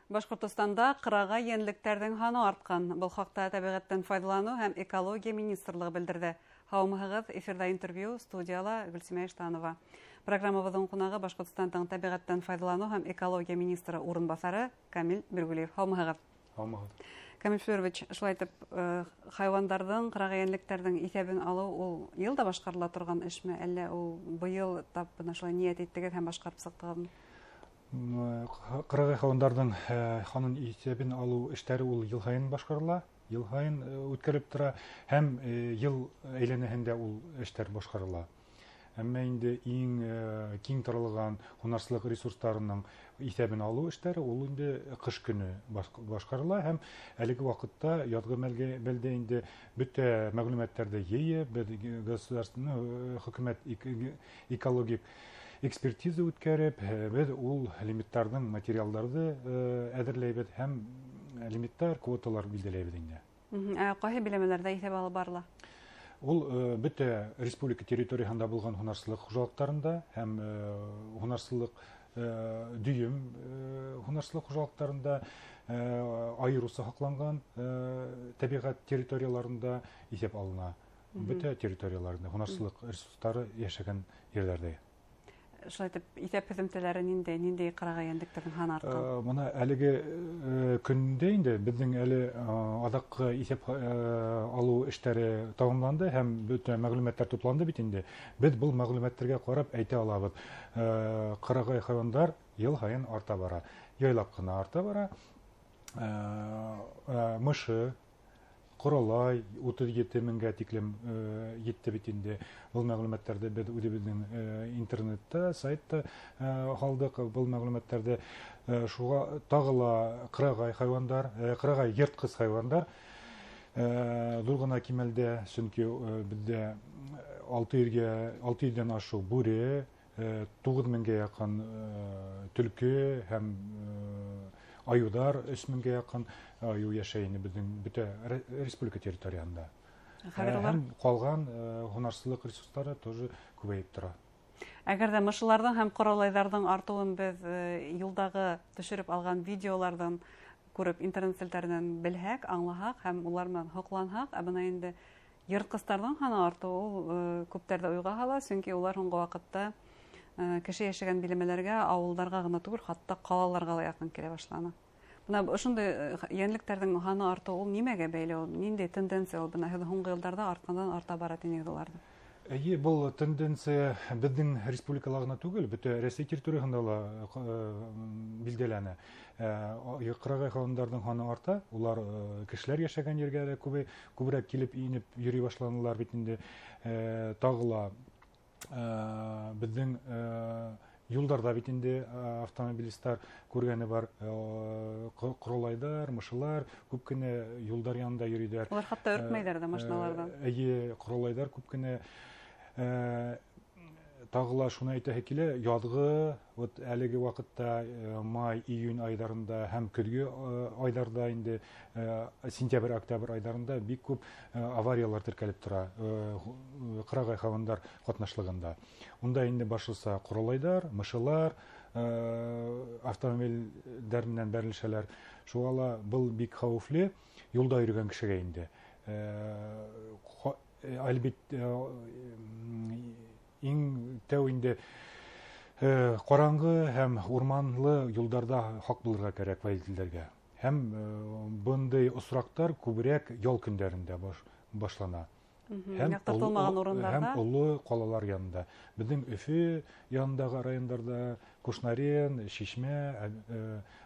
Башҡортостанда ҡырағай йәнлектәрҙең һаны артҡан. Был хаҡта тәбиғәттән файҙаланыу һәм экология министрлығы белдерҙе. Һаумыһығыҙ, эфирҙа интервью, студияла Гөлсимә Иштанова. Программабыҙҙың ҡунағы Башҡортостандың тәбиғәттән файҙаланыу һәм экология министры урынбаҫары Камил Миргүлиев. Һаумыһығыҙ. Һаумыһығыҙ. Камил Флюрович, шулай итеп, хайуандарҙың, ҡырағай йәнлектәрҙең иҫәбен алыу ул йыл да башҡарыла торған эшме, әллә ул быйыл тап бына шулай ниәт иттегеҙ һәм башҡарып сыҡтығыҙмы? Ҡырағай хайуандарҙың һанын иҫәбен алыу эштәре ул йыл һайын башҡарыла, йыл һайын үткәрелеп тора һәм йыл әйләнәһендә ул эштәр башҡарыла. Әммә инде иң киң таралған һунарсылыҡ ресурстарының иҫәбен алыу эштәре ул инде ҡыш көнө башҡарыла һәм әлеге ваҡытта яҙғы мәлдә инде бөтә мәғлүмәттәрҙе йыйып, беҙ государственный хөкүмәт экологик экспертиза үткәреп, беҙ ул лимиттарҙың материалдарҙы әҙерләйбеҙ һәм лимиттар, квоталар билдәләйбеҙ инде. Ә ҡайһы биләмәләрҙә иҫәп алып барыла? Ул бөтә республика территорияһында булған һунарсылыҡ хужалыҡтарында һәм һунарсылыҡ дөйөм һунарсылыҡ хужалыҡтарында айырыуса һаҡланған тәбиғәт территорияларында иҫәп алына. Бөтә территорияларында һунарсылыҡ ресурстары йәшәгән ерҙәрҙә. Шулай итеп, иҫәп һөҙөмтәләре ниндәй ҡырағай йәнлектәрҙең һаны артҡан? Бына әлеге көндә инде беҙҙең әле аҙаҡҡы иҫәп алыу эштәре тамамланды һәм бөтә мәғлүмәттәр тупланды бит инде. Беҙ был мәғлүмәттәргә ҡарап әйтә алабыҙ. Ҡырағай хайуандар йыл һайын арта бара. Яйлап ҡына арта бара. Мышы, ҡоралай 37 меңгә тиклем етте бит инде. Был мәғлүмәттәрҙе беҙ үҙебеҙҙең интернетта, сайтта һалдыҡ. Был мәғлүмәттәрҙе шуға тағы ла ҡырағай хайуандар, ҡырағай йыртҡыс хайуандар ҙур ғына кимәлдә, сөнки беҙҙә алты йөҙҙән ашыу бүре, туғыҙ меңгә яҡын төлкө һәм айыуҙар, өс меңгә яҡын айыу йәшәй ине беҙҙең бөтә республика территорияһында. Хәҙер улар Һәм ҡалған һунарсылыҡ ресурстары тоже күбәйеп тора. Әгәр ҙә мышыларҙың һәм ҡоралайҙарҙың артыуын беҙ юлдағы төшөрөп алған видеоларҙан күреп, интернет селтәренән белһәк, аңлаһаҡ һәм улар менән һоҡланһаҡ, ә бына инде йыртҡыстарҙың һаны артыуы ул күптәрҙе уйға һала, сөнки улар һуңғы ваҡытта кеше йәшәгән биләмәләргә, ауылдарға ғына түгел, хатта ҡалаларға ла яҡын килә башланы. Бына ошондай йәнлектәрҙең һаны артыуы ул нимәгә бәйле, ул ниндәй тенденция ул? Бына һеҙ һуңғы йылдарҙа артҡандан арта бара тинегеҙ уларҙы. Эйе, был тенденция беҙҙең республикала ғына түгел, бөтә Рәсәй территорияһында ла билдәләнә. Ҡырағай хайуандарҙың һаны арта, улар кешеләр йәшәгән ергә лә күберәк килеп инеп йөрөй башланылар бит инде. Тағы ла беҙҙең юлдарҙа бит инде автомобилисттар күргәне бар, ҡоралайҙар, мышылар күп кенә юлдар янында йөрөйҙәр. Улар хатта өркмәйҙәр ҙә машиналарҙан. Эйе, ҡоралайҙар күп кенә. Тағы ла шуны әйтәһе килә, яҙғы, вот әлеге ваҡытта май, июнь айҙарында һәм көҙгө айҙарҙа инде сентябрь, октябрь айҙарында бик күп авариялар теркәлеп тора ҡырағай хайуандар ҡатнашлығында. Унда инде башлыса ҡоралайҙар, мышылар, автомобилдәр менән бәрелешәләр. Шуға ла был бик хәүефле юлда йөрөгән кешегә инде. Әлбиттә, иң тәү инде ҡараңғы һәм урманлы юлдарҙа һаҡ булырға кәрәк водителдәргә. Һәм бындай осраҡтар күберәк ял көндәрендә башлана. Һәм Яҡтыртылмаған урындарҙа. Оло ҡалалар янында. Беҙҙең Өфө янындағы райондарҙа, Кушнарен, Шишмә,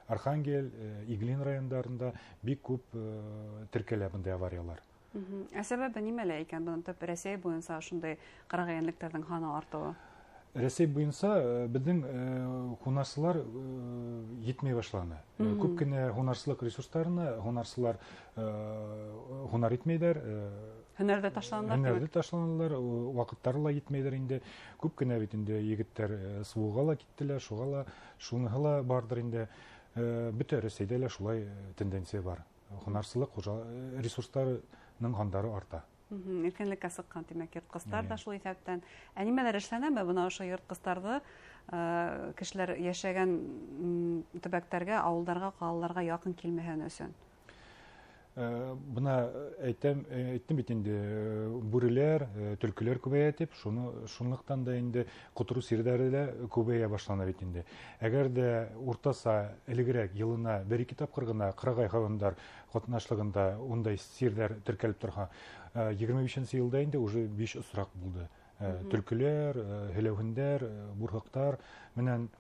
Архангел, Иглин райондарында бик күп теркәлә бындай авариялар. Ә сәбәбе нимәлә икән? Бының төп Рәсәй буйынса ошондай ҡырағай йәнлектәрҙең һаны артыуы? Рәсәй буйынса беҙҙең һунарсылар етмәй башланы. Күп кенә һунарсылыҡ ресурстарына һунарсылар һунар итмәйҙәр Һөнәрҙе ташланылар, һөнәрҙе тимәк? ташланылар, ваҡыттары ла етмәйҙәр инде. Күп кенә бит инде егеттәр СВО-ға ла киттеләр, шуға ла, шуныһы ла барҙыр инде. Бөтә Рәсәйҙә лә шулай тенденция бар. Һунарсылыҡ ресурстарының һандары арта. Иркенлеккә сыҡҡан, тимәк, йыртҡыстар ҙа шул иҫәптән. Ә нимәләр эшләнәме бына ошо йыртҡыстарҙы Кешеләр йәшәгән төбәктәргә, ауылдарға, ҡалаларға яҡын килмәһен өсөн. Бына әйтәм, әйттем бит инде, бүреләр, төлкөләр күбәйә тип, шунлыҡтан да инде ҡотороу сирҙәре лә күбәйә башлана бит инде. Әгәр ҙә уртаса элегерәк йылына бер-ике тапҡыр ғына ҡырағай хайуандар ҡатнашлығында ундай сирҙәр теркәлеп торһа, 25-нсе йылда инде уже 5 осраҡ булды. Төлкөләр, һеләүһендәр, бурһыҡтар менән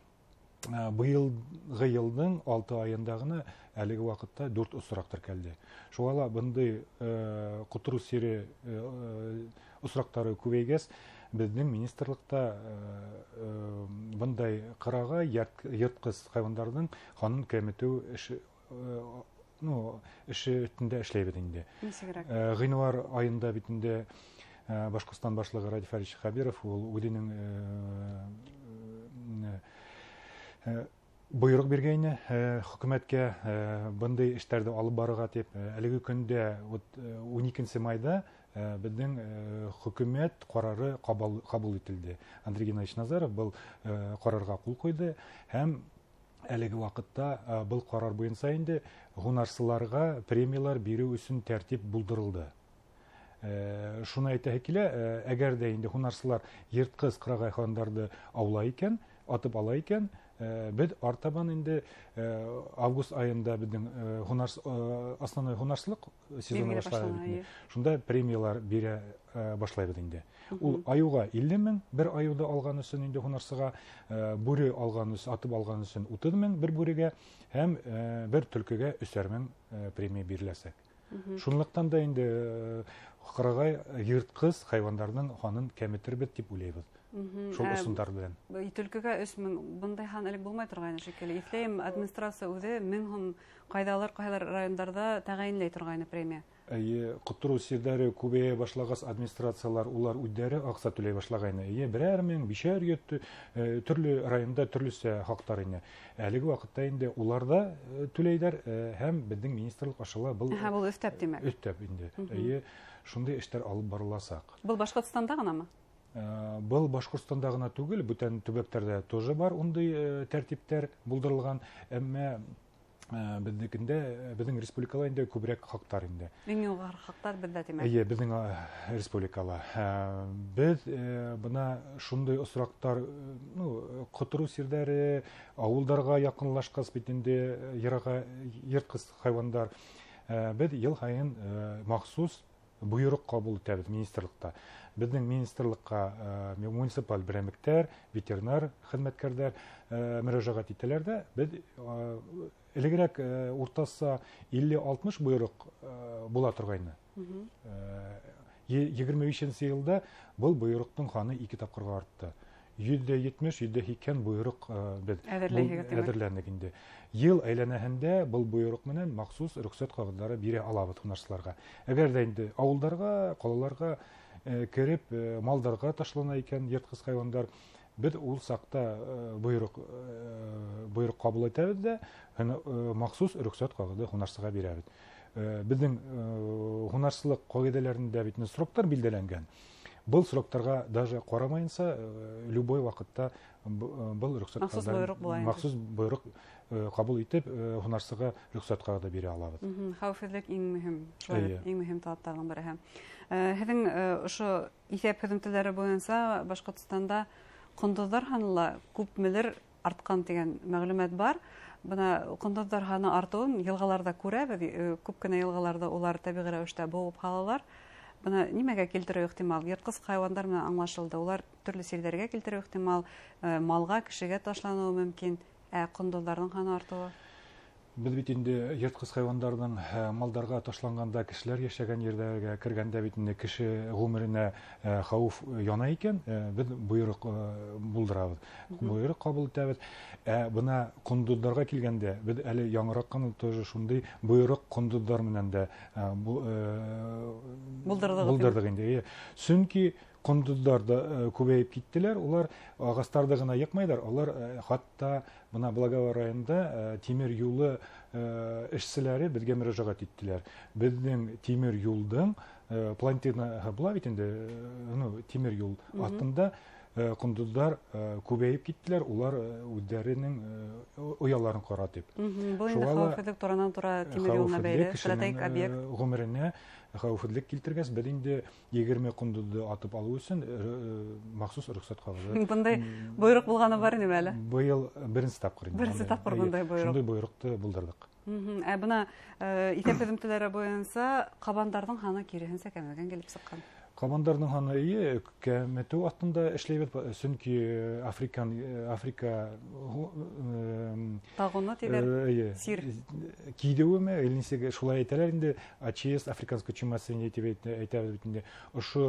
быйылғы йылдың 6 айында ғына әлеге ваҡытта 4 осраҡ теркәлде. Шуға ла бындай ҡотороу сире осраҡтары күбәйгәс, беҙҙең министрлыҡта бындай ҡырағай йыртҡыс хайуандарҙың һанын кәметеү эше өҫтөндә эшләйбеҙ инде. Нисегерәк? Ғинуар айында бит инде Башҡортостан башлығы Радий Фаридович Хәбиров ул үҙенең бойороҡ биргәйне хөкүмәткә бындай эштәрҙе алып барырға тип. Әлеге көндә вот 12 майҙа беҙҙең хөкүмәт ҡарары ҡабул ителде. Андрей Геннадьевич Назаров был ҡарарға ҡул ҡуйҙы һәм әлеге ваҡытта был ҡарар буйынса инде һунарсыларға премиялар биреү өсөн тәртип булдырылды. Шуны әйтәһе килә, әгәр ҙә инде һунарсылар йыртҡыс ҡырағай хайуандарҙы аулай икән, атып ала икән, беҙ артабан инде август айында беҙҙең основной һунарсылыҡ сезоны Билгеле башлана башлана, бит инде. эйе. Шунда премиялар бирә башлайбыҙ инде. Ул айыуға 50 мең, бер айыуҙы алған өсөн инде һунарсыға, бүре алған өсөн, атып алған өсөн 30 мең бер бүрегә һәм бер төлкөгә өсәр мең премия биреләсәк. Шунлыҡтан да инде ҡырағай йыртҡыс хайуандарҙың һанын кәметербеҙ тип уйлайбыҙ. Шул ысулдар белән. Төлкөгә өс мең, бындай һан элек булмай торғайны шикелле. Иҫләйем, администрация үҙе 1000 һум ҡайҙалыр, ҡайһылыр райондарҙа тәғәйенләй торғайны премия. Эйе, ҡотороу сирҙәре күбәйә башлағас, администрациялар улар үҙҙәре аҡса түләй башлағайны. Эйе, берәр мең, бишәр йөҙ, төрлө районда төрлөсә хаҡтар ине. Әлеге ваҡытта инде улар да түләйҙәр, һәм беҙҙең министрлыҡ аша был Һәм был өҫтәп, тимәк. Өҫтәп инде. Эйе, шундай эштәр алып барыласаҡ. Был Башҡортостанда ғынамы? Был Башҡортостанда ғына түгел, бүтән төбәктәрҙә тоже бар ундай тәртиптәр булдырылған, әммә беҙҙекендә, беҙҙең республикала инде күберәк хаҡтар инде. Иң юғары хаҡтар беҙҙә, тимәк. Эйе, беҙҙең республикала. Беҙ бына шундай осраҡтар, ҡотороу сирҙәре ауылдарға яҡынлашҡас бит инде йыраға йыртҡыс хайуандар. Беҙ йыл һайын махсус бойороҡ ҡабул итәбеҙ министрлыҡта. Беҙҙең министрлыҡҡа муниципаль берәмлектәр, ветеринар хеҙмәткәрҙәр мөрәжәғәт итәләр ҙә, беҙ элегерәк уртаса илле-алтмыш бойороҡ була торғайны. 25-нсе йылда был бойороҡтоң һаны 2 тапҡырға артты. Йөҙ ҙә етмеш, йөҙ ҙә һикһән бойороҡ беҙ Әҙерләйһегеҙ, тимәк. әҙерләндек инде. Йыл әйләнәһендә был бойороҡ менән махсус рөхсәт ҡағыҙҙары бирә алабыҙ һунарсыларға. Әгәр ҙә инде ауылдарға, ҡалаларға кереп, малдарға ташлана икән йыртҡыс хайуандар, беҙ ул саҡта бойороҡ ҡабул итәбеҙ ҙә, махсус рөхсәт ҡағыҙы һунарсыға бирәбеҙ. Беҙҙең һунарсылыҡ ҡағиҙәләрендә бит инде сроктар билдәләнгән. Был сроктарға даже ҡарамайынса, любой ваҡытта был рөхсәт Махсус ҡағыҙҙары бойороҡ була инде. махсус бойороҡ ҡабул итеп, һунарсыға рөхсәт ҡағыҙы бирә алабыҙ. Хәүефһеҙлек иң мөһим, шулай бит, иң мөһим талаптарҙың береһе. Һеҙҙең ошо иҫәп һөҙөмтәләре буйынса Башҡортостанда ҡондоҙҙар һаны ла күпмелер артҡан тигән мәғлүмәт бар. Бына ҡондоҙҙар һаны артыуын йылғаларҙа күрәбеҙ, күп кенә йылғаларҙа улар тәбиғи рәүештә быуып һалалар. Бына нимәгә килтереү ихтимал? Йыртҡыс хайуандар менән аңлашылды. Улар төрлө сирҙәргә килтереү ихтимал, малға, кешегә ташланыуы мөмкин. Ә ҡондоҙҙарҙың һаны артыуы? Беҙ бит инде йыртҡыс хайуандарҙың малдарға ташланғанда, кешеләр йәшәгән ерҙәргә кергәндә бит инде кеше ғүмеренә хәүеф яна икән, беҙ бойороҡ булдырабыҙ. Бойороҡ ҡабул итәбеҙ. Ә бына ҡондоҙҙарға килгәндә, беҙ әле яңыраҡ ҡына тоже шундай бойороҡ ҡондоҙҙар менән дә Булдырҙыҡ, булдырҙыҡ инде. Эйе. Сөнки ҡондоҙҙар да күбәйеп киттеләр, улар ағастарҙы ғына йыҡмайҙар, улар хатта бына Благовар районында тимер юлы эшселәре беҙгә мөрәжәғәт иттеләр. Беҙҙең тимер юлдың плантинаһы була бит инде, тимер юл аҫтында Ҡондоҙҙар күбәйеп киттеләр, улар үҙҙәренең ояларын ҡора тип. Был инде хәүефһеҙлек туранан-тура тимер юлына бәйле стратегик объект. Ғүмеренә хәүефһеҙлек килтергәс, беҙ инде 20 ҡондоҙҙо атып алыу өсөн махсус рөхсәт ҡағыҙы. Бындай бойороҡ булғаны бар инеме әле? Быйыл беренсе тапҡыр инде. Беренсе тапҡыр бындай бойороҡ. Шундай бойороҡто булдырҙыҡ. Ә бына иҫәп һөҙөмтәләре буйынса ҡабандарҙың һаны киреһенсә кәмегән килеп сыҡҡан. Ҡабандарҙың һаны эйе кәметеү аҫтында эшләйбеҙ, сөнки Африка тағоно тиҙәр, сир киҙеүеме, әллә нисек шулай әйтәләр инде, АЧС, африканская чума свиней тип әйтәбеҙ бит инде. Ошо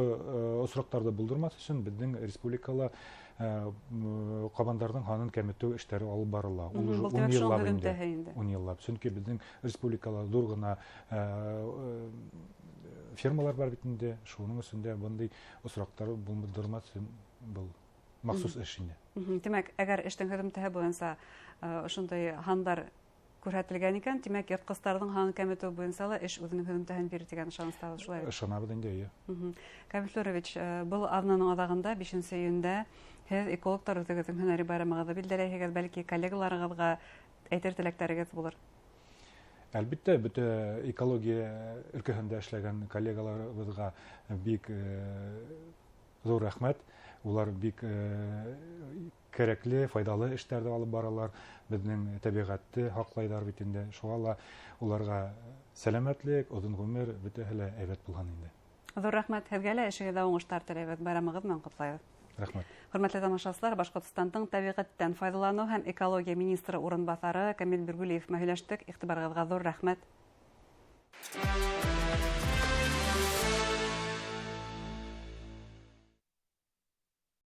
осраҡтарҙы булдырмаҫ өсөн беҙҙең республикала ҡабандарҙың һанын кәметеү эштәре алып барыла. Ул уже 10 йыллап инде. 10 йыллап. Сөнки беҙҙең республикала ҙур ғына фермалар бар бит инде, шуның өсөн дә бындай осраҡтар булдырмаҫ өсөн был махсус эш инде. Тимәк, әгәр эштең һөҙөмтәһе буйынса ошондай һандар күрһәтелгән икән, тимәк, йыртҡыстарҙың һанын кәметеү буйынса ла эш үҙенең һөҙөмтәһен бирер тигән ышаныстабыҙ, шулай бит? Ышанабыҙ инде, эйе. Камил Флюрович, был аҙнаның аҙағында, 5 июндә һеҙ экологтар үҙегеҙҙең һөнәри байрамығыҙҙы билдәләйһегеҙ, бәлки коллегаларығыҙға әйтер теләктәрегеҙ булыр. Әлбиттә, бөтә экология өлкәһендә эшләгән коллегаларыбыҙға бик ҙур рәхмәт. Улар бик кәрәкле, файҙалы эштәрҙе алып баралар, беҙҙең тәбиғәтте һаҡлайҙар бит инде. Шуға ла уларға сәләмәтлек, оҙон ғүмер, бөтәһе лә әйбәт булһын инде. Ҙур рәхмәт һеҙгә лә, эшегеҙҙә уңыштар теләйбеҙ, байрамығыҙ менән ҡотлайбыҙ. Рәхмәт. Хөрмәтле тамашасылар, Башҡортостандың тәбиғәттән файҙаланыу һәм экология министры урынбаҫары Камил Биргулиев менән һөйләштек. Иғтибарығыҙға ҙур рәхмәт.